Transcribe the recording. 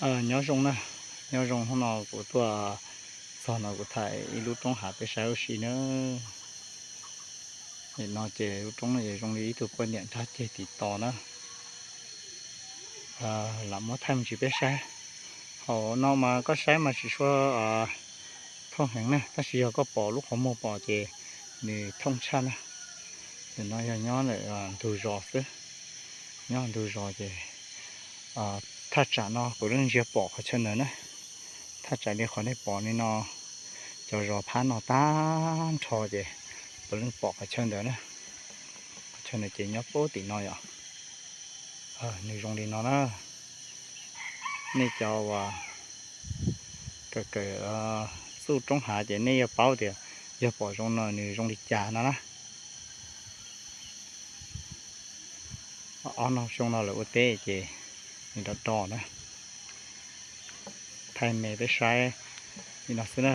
Nyob zoo na, nyob zoo, hnub no kuv tuaj txog no kuv thaij ib lub roob hav peb saib ua si na. Nim no ces lub roob no ces zoo li ib tug poj niam nrog ceg tim tos na. Lam muab thaij me ntsis peb saib. Hauv no mas koj saib mas tsis tshua thooj heev na, tab sis yog koj pom lub qhov muag pom ces nws thooj tshaj na. Nim no yog nyob ntug zos xwb, nyob ntug zos ces thaj tsam no puav leej ntsia pom qhov chaw ntawd na. Thaj tsam li qhov nej pom li no, cov zos phab no tag nrho ces puav leej pom qhov chaw ntawd na. Qhov chaw ntawd ces nyob puag tim no yom. Nws zoo li no na. Nej cov uas kawm kawm txuj roob hav ces nej yuav paub tias yog pom zoo no nws zoo li cas no na. Ob no xyoo no lawv ua teb ces nws rov do na. Thaij me peb saib li no xwb na.